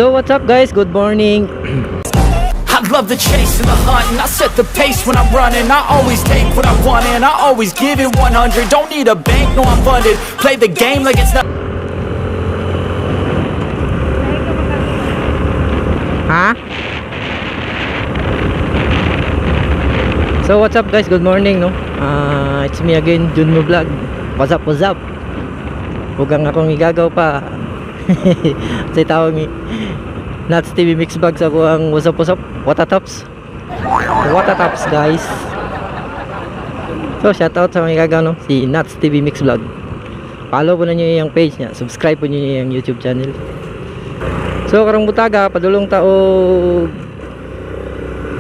So what's up, guys? Good morning. I love the chase and the hunt, and I set the pace when I'm running. I always take what I want and I always give it 100. Don't need a bank, no, I'm funded. Play the game like it's not. Ha? So what's up, guys? Good morning, no? It's me again, Junmo Vlog. What's up, what's up? Huwag ang akong igagaw pa. Sa tawag ni Nuts TV Mix Vlogs ako ang what's up, what's up? What a tops? What a tops, guys? So shout out sa mga igagaw, no? Si Nuts TV Mix Vlog. Follow po na niyo yung page niya. Subscribe po niyo yung YouTube channel. So karong butaga, padulong ta og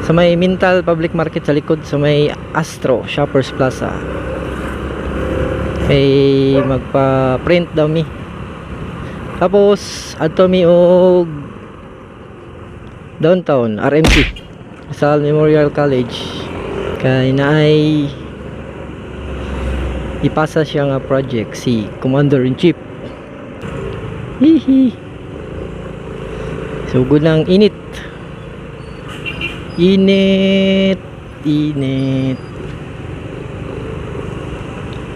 sa may Mintal Public Market sa likod sa may Astro Shoppers Plaza. Kay magpa-print daw mi. Tapos adto mi og downtown RMC, Rizal Memorial College, kay naay ipasa siya nga project si Commander in Chief. Hihi. So good lang, init. Init. Init.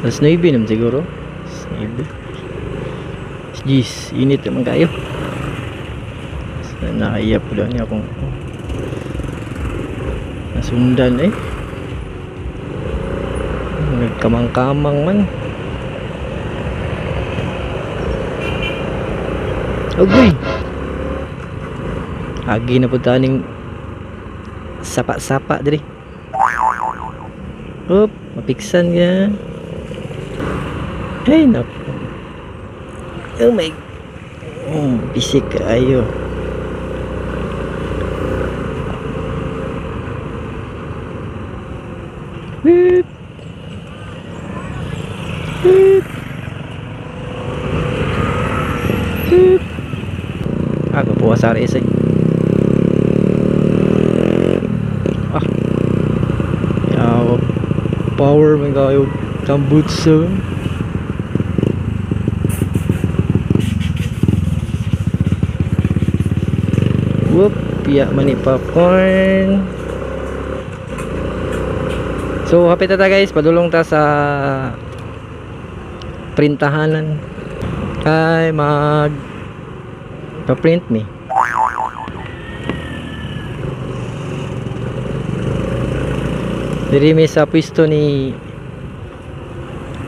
Alas 9 naman siguro. Alas 9. Jeez, init naman kayo. Nakaiya po daw niya akong nasundan eh. Nagkamang-kamang man. Agoy! Agi na po taning sapa-sapa diri. Oop, mapiksan ka. Ay, naku. Oh my. Oh, bisik ayo. Beep. Beep. Beep. Ah, kukuha sa RS eh. Ah. Yawa. Power man kayo. Kambutso. Whoop, piya man ni popcorn. So, hapit na ta, guys, padulong ta sa printahanan. Kay mag pa-print me. Diri mi sa pwesto ni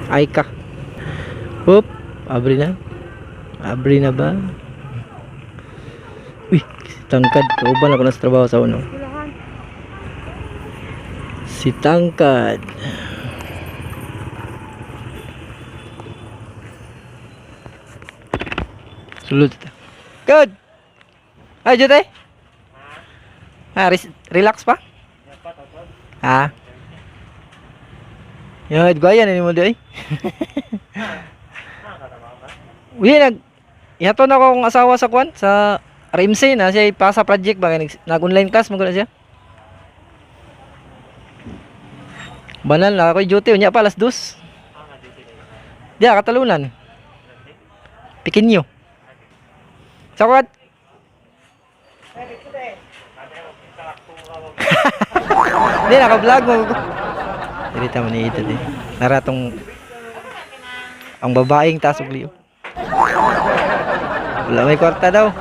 Aika. Whoop, abri na. Abri na ba? Uy, tangkad. Kauban ako na sa trabaho sa uno. Si Tangkad. Sulod ta. Good. Ay, Juday. Ah, relax pa? Ah. Yan, gaya na ni mo day. Uy, nag ihaton ako akong asawa sa kwan sa RMC na siya ipasa project ba kay nag online class man gud na siya. Banal na ako duty unya pa alas 2. Diya katalunan. Pikinyo. Sa kwan. Di naka-vlog mo. Dili ta man ito di. Naratong ang babaeng taas og liyo. Wala may kwarta daw.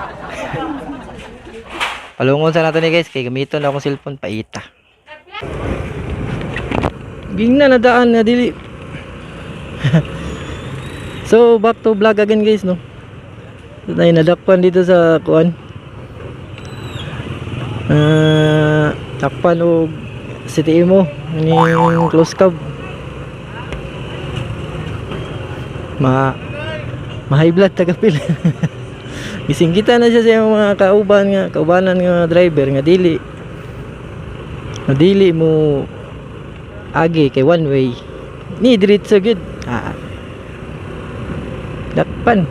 Palungon sa nato ni guys kay gamiton na akong cellphone paita. Ging na nadaan na dili. So back to vlog again, guys, no. So, tayo nadakpan dito sa kuan. Ah, takpan og city mo ning close cab. Ma ma high blood tagapil. Gising kita na siya sa iyang mga kauban nga kaubanan nga driver nga dili. Nga dili mo agi kay one way. Ni diretso gud. Ah. Dakpan.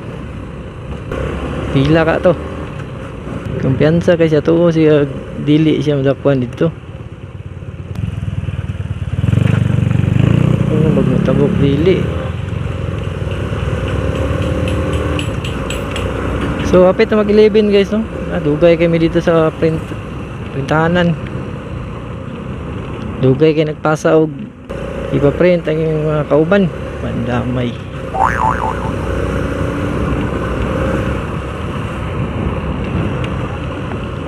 Pila ka to. Kumpiyansa kay siya tuo siya dili siya madakpan dito. Oh, magmutabok dili. So, hapit na mag 11, guys, no? Ah, dugay kami dito sa printahanan. Dugay kay nagpasa og ipa-print ang inyong mga kauban. Pandamay.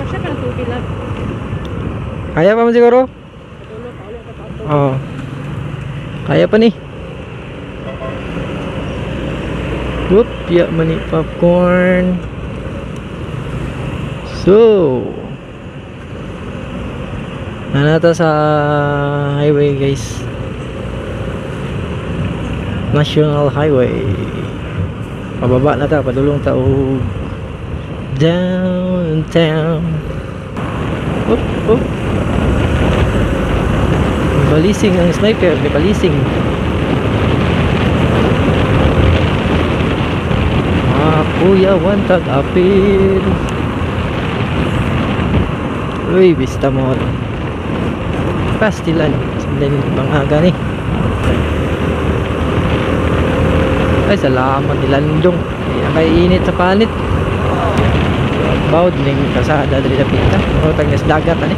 Kasya ka ng tubig lang. Kaya pa man siguro? Oo. Kaya pa ni. Whoop, ya mani popcorn. So, nanata sa highway, guys. National Highway. Pababa na ta, padulong ta og downtown. Whoop, whoop. May balising ang sniper, may balising. Ah, kuya, one tag apil. Uy, bista mo. Pastilan. Sandali bang aga ni. Ay, salamat nilandong. Ay, ang init sa panit. Bawd ning kasada diri dapita. O tagnes dagat ani.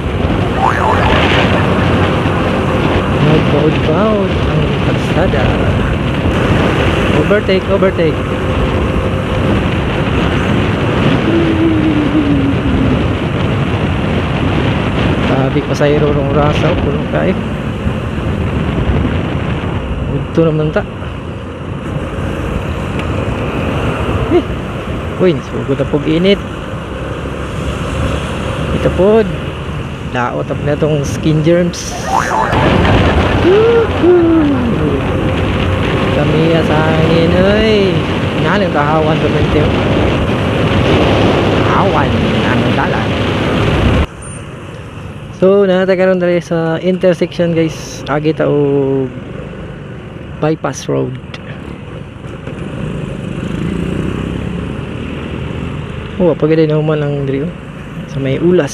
Nagbaud-baud ang kalsada. Overtake, overtake. Sabi pa sa rong rasa, pulong kayo. Udto naman ta. Eh. Uy, sugod na pog init. Ito pod. Daot up na tong skin germs. Woohoo! Kami sa hangin, oy. Nalang kahawan sa bente. Hawan ang dalan. So, nanata karon dali sa intersection, guys. Agi ta og bypass road. Oh, pag na human ang diri oh. Sa may ulas.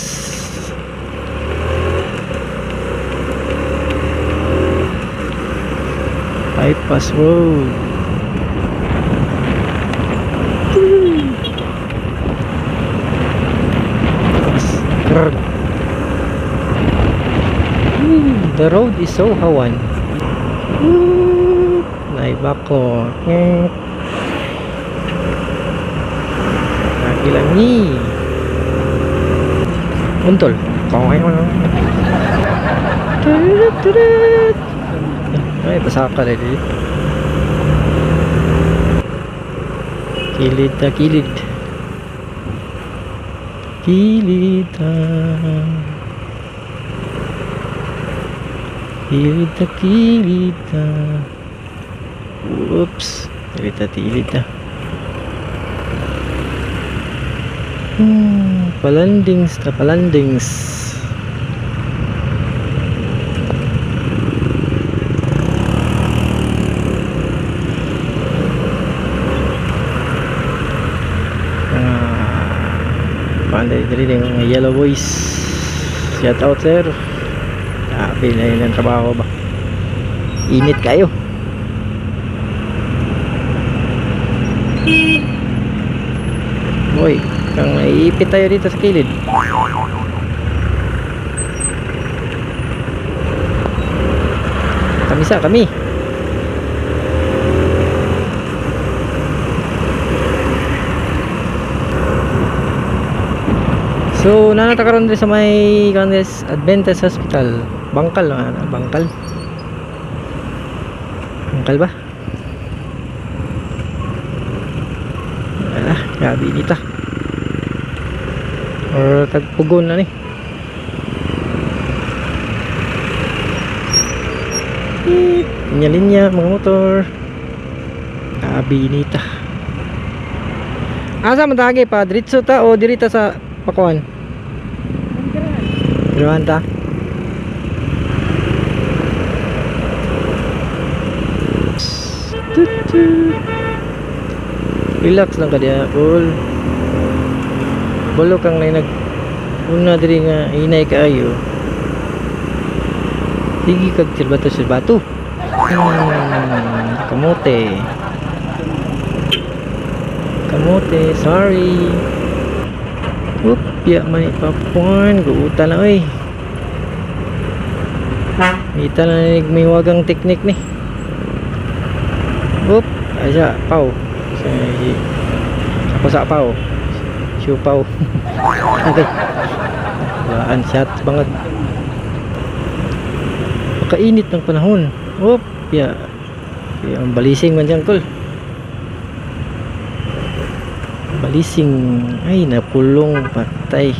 Bypass road. Grr. The road is so hawan. Naibako. Nakilang ni. Untol. Kongay mo no. Turut, turut. Ay, pasaka na dito. Kilid na kilid. Kilid na. Kilid na kilid na. Oops. Kilid na kilid na. Palandings na palandings. Mga panday diri yung mga yellow boys. Shout out, sir. Grabe na yun ang trabaho ba. Init kayo. Uy, kang naiipit tayo dito sa kilid. Kami sa kami. So, nanata karon diri sa may Congress Adventist Hospital. Bangkal lang ana, bangkal. Bangkal ba? Ah, grabe nita. Or tagpugon na ni. Beep. Linya-linya mga motor. Grabe nita. Asa man tagi pa diretso ta o dirita sa Pakuan? Girahan ta. Tut, tut. Relax lang ka diya, bol. Bolo kang nay nag una diri nga hinay kaayo. Sige kag silbato silbato. Kamote. Kamote, sorry. Oop, ya man popcorn, guuta na oy. Mita na may wagang teknik ni. Oop, ay siya, pau. Ako sa pau. Siupaw. Okay. Waan shot banget. Makainit ng panahon. Oop, ya. Ya, ang balising man dyan, kol. Balising. Ay, napulong. Patay.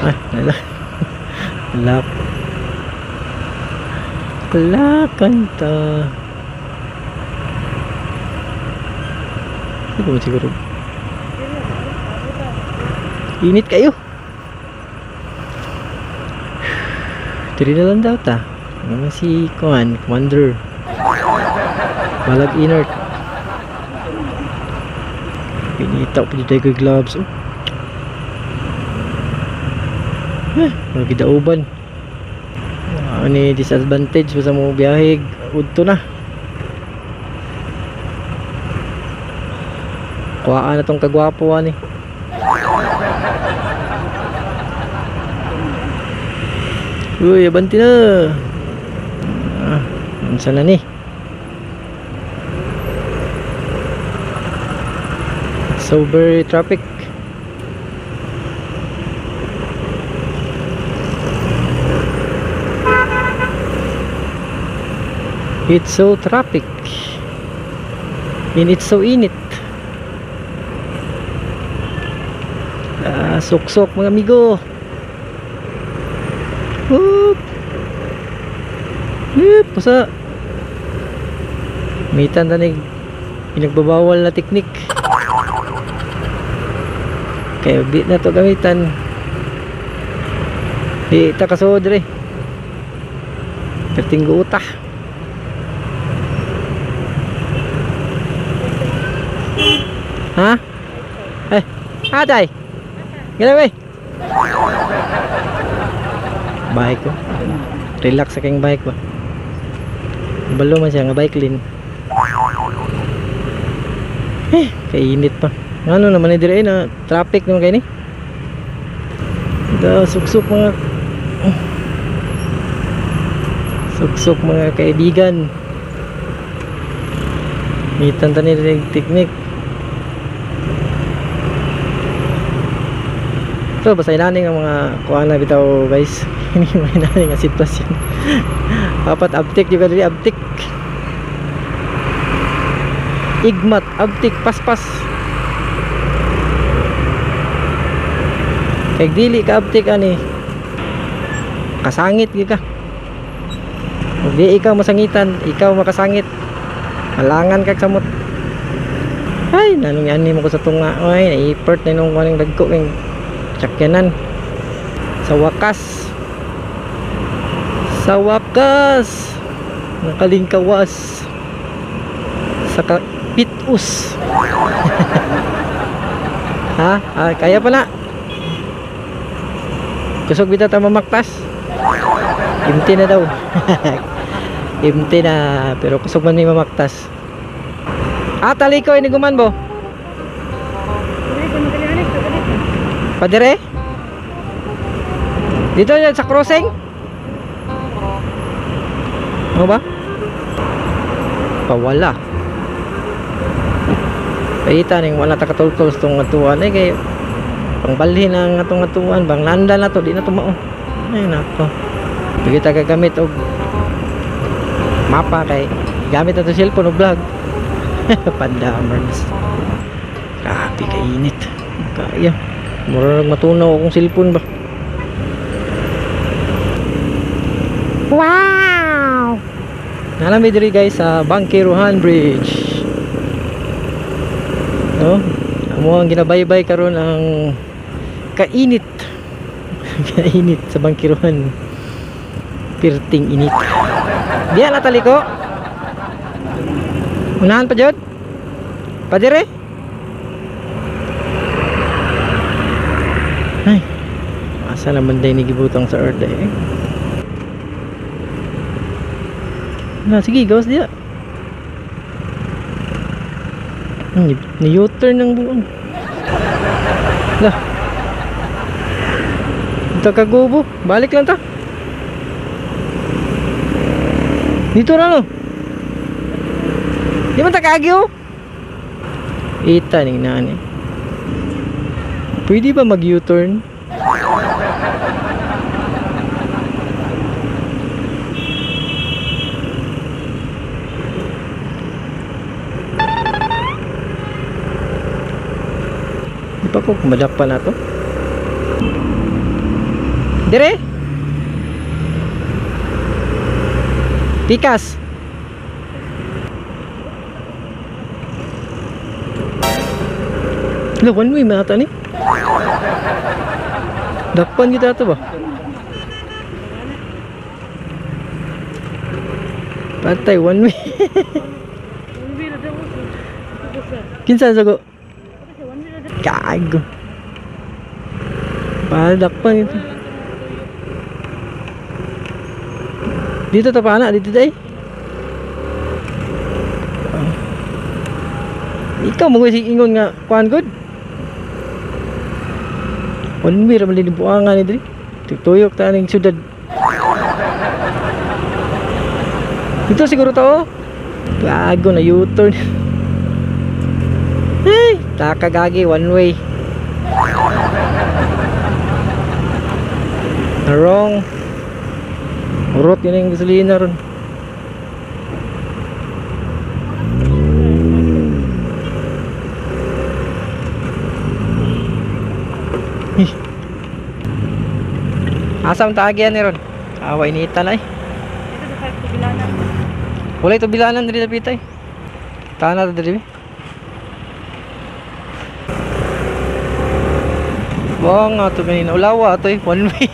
Ay, nala. Lap. Lakanta. Hindi ko man siguro. Init kayo. Diri na lang daw ta. Ano si Kuan, Commander. Balag inert. Pinita pa dito kay gloves. Oh. Eh, magidauban. Ano ni disadvantage pa sa mga biyahe. Udto na. Kuhaan na tong kagwapo ani. Uy, abanti na. Ah, unsa na ni? So very traffic. It's so traffic. And it's so init. Ah, suksok mga amigo. Whoop. Whoop, pusa. Mitan tanig pinagbabawal na teknik. Kaya di na to gamitan. Di ta kasuod re. Perting guuta. Ha? Eh, atay. Gala eh. Bike ko. Relax sa kayong bike ba. Balo man siya nga bike lane. Eh, kainit pa. Ano naman ni dire na traffic naman kay ni. Da suksok mga suksok mga kaibigan. Mitan tani teknik. So, basta inaning ang mga kuha na bitaw guys. Hindi mo inaning ang sitwasyon. Dapat abtik juga diri abtik. Igmat, abtik, paspas. Kay dili ka abtik ani. Kasangit gyud ka. Ug di ikaw masangitan, ikaw makasangit. Malangan kag samot. Ay, nanong ani mo ko sa tunga oy, naipert na nung kuning dagko king sakyanan. Sa wakas. Sa wakas. Nakalingkawas. Sa kapitus. Ha? Ah, kaya pa na. Kusog bitaw ta mamaktas. Empty na daw. Empty na, pero kusog man may mamaktas. Ah, taliko ini guman bo. Padere? Dito yan sa crossing? Ano ba? Pawala. Paita ning wala ta katultol sa tong atuan eh kay pangbalhin ang atong atuan bang landa na to di na tumao. Ay nako. Pwede ta gagamit og mapa kay gamit na to cellphone og vlog. Pandamers. Grabe kainit. Kaya. Mura nag matunaw akong cellphone ba. Wow! Nalami diri guys sa Bangkerohan Bridge. No? Amo ang ginabaybay karon ang kainit. Kainit sa Bangkerohan. Pirting init. Diya na taliko. Unahan pa jud. Padire. Ay. Asa naman day ni gibutang sa earth eh. Na sige, gawas diya. Ni U-turn ng buong. Lah. Ito kagubo. Balik lang ta. Dito na no. Di man ta kaagyo. Ita ning nani. Pwede ba mag U-turn? Di pa ko kumadakpa na to. Dire? Pikas. Lo, one way man ata ni. Dakpan kita ato ba? Patay, one way. One way ra daw. Kinsa sago? Gago. Palakpan ito. Dito ta pa na, dito day. Ikaw mo si ingon nga kuan good. One way ra man din buangan ni diri. Tuyok ta ning syudad. Dito siguro to. Oh. Gago na U-turn. Hey, takagagi one way. Na wrong. Urot yun yung gasolina ron. Eh. Asa ang tagian ni ron? Away ni na eh. Dito sa 5 tubilanan. Wala ito bilanan diri dapit ay. Tana ta diri. Wong nga to ganina ulawa to eh one way.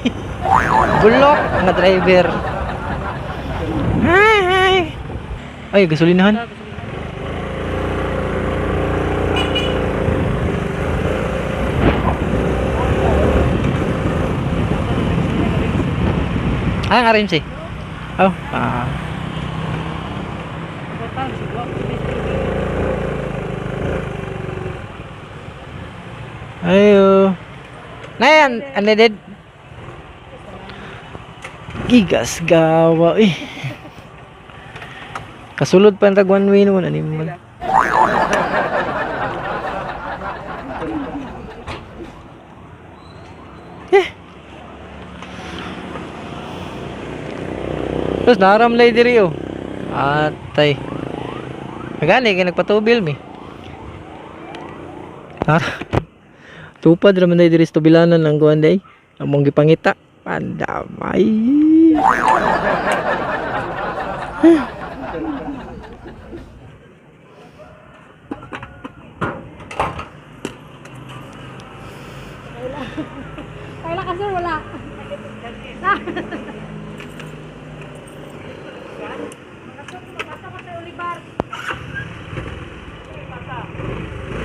Bulok nga driver. Hi hi. Ay gasolinahan. Ay, ang RMC. Oh, ah. Ayo. Nayan, unleaded. Gigas gawa eh. Kasulod pa ang tag one way naman animal. Eh. Terus naramlay diri oh. Atay. Gani kay nagpatubil mi. Ha? Tupad ra man day diri sa tubilanan ang kuan day. Among gipangita. Pandamay. Wala ka sir, wala.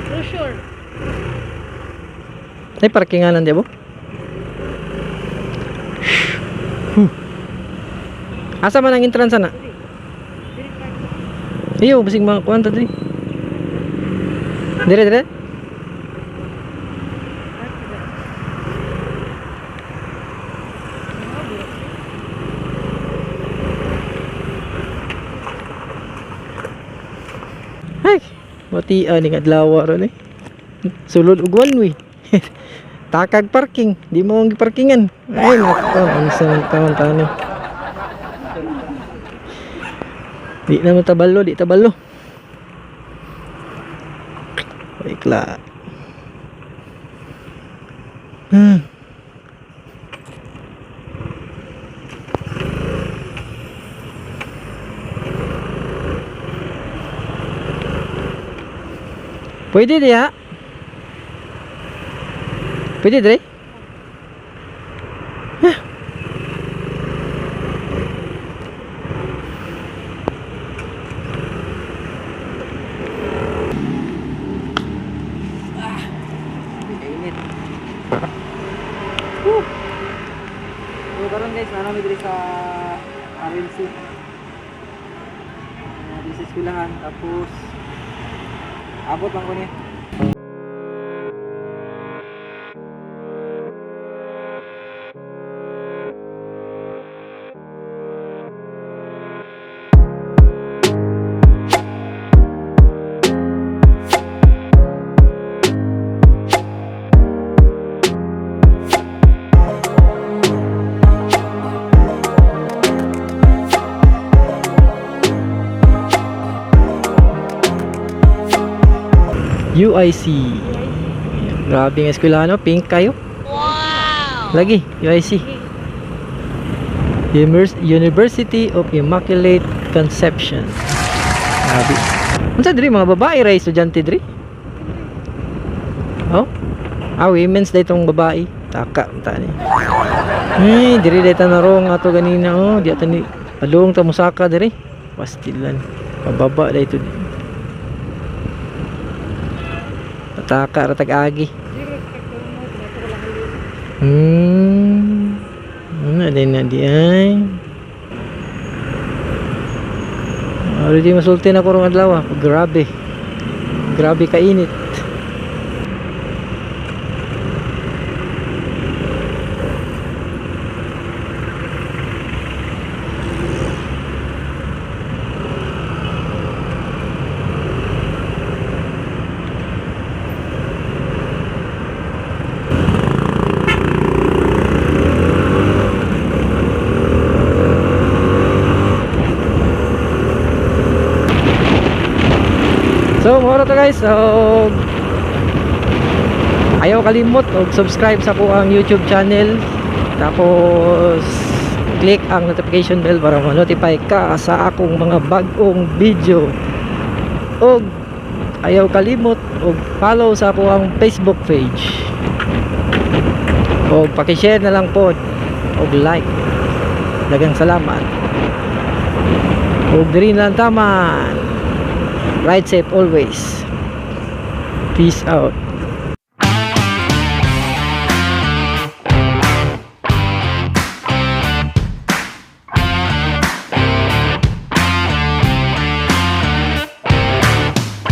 Brochure. Ay parkinganan di ba? Huh. Asa man ang entrance na? Iyo, basig mga kuan ta diri. Dire dire. Ay, mati ani nga adlaw ron eh. Sulod og one way. Takag parking, di mo ang giparkingan. Ay nako, ang isang taon tani. Di na mo tabalo, di tabalo. Baiklah. Pwede diya? Pwede dire? Huh. Init. Woo! So karon guys, naa mi diri sa RMC. Diri sa eskwelahan tapos Abot lang ko niya. UIC. Grabe nga eskwela no, pink kayo. Wow. Lagi, UIC. University of Immaculate Conception. Grabe. Unsa diri mga babae ra estudyante diri? Oh? Ah, women's day tong babae. Taka unta ni. Eh, diri day tanarong ato ganina oh, di ato ni padung ta musaka diri. Pastilan. Pababa day to. Pataka ra tag-agi. Ano din na di ay. Already masulti na ko rong adlaw. Ah. Grabe. Grabe kainit. So, mura to guys. So, ayaw kalimot og subscribe sa ko ang YouTube channel. Tapos, click ang notification bell para ma-notify ka sa akong mga bagong video. Og ayaw kalimot og follow sa ako ang Facebook page. Og paki-share na lang po og like. Daghang salamat. Og diri na lang taman. Ride safe always. Peace out.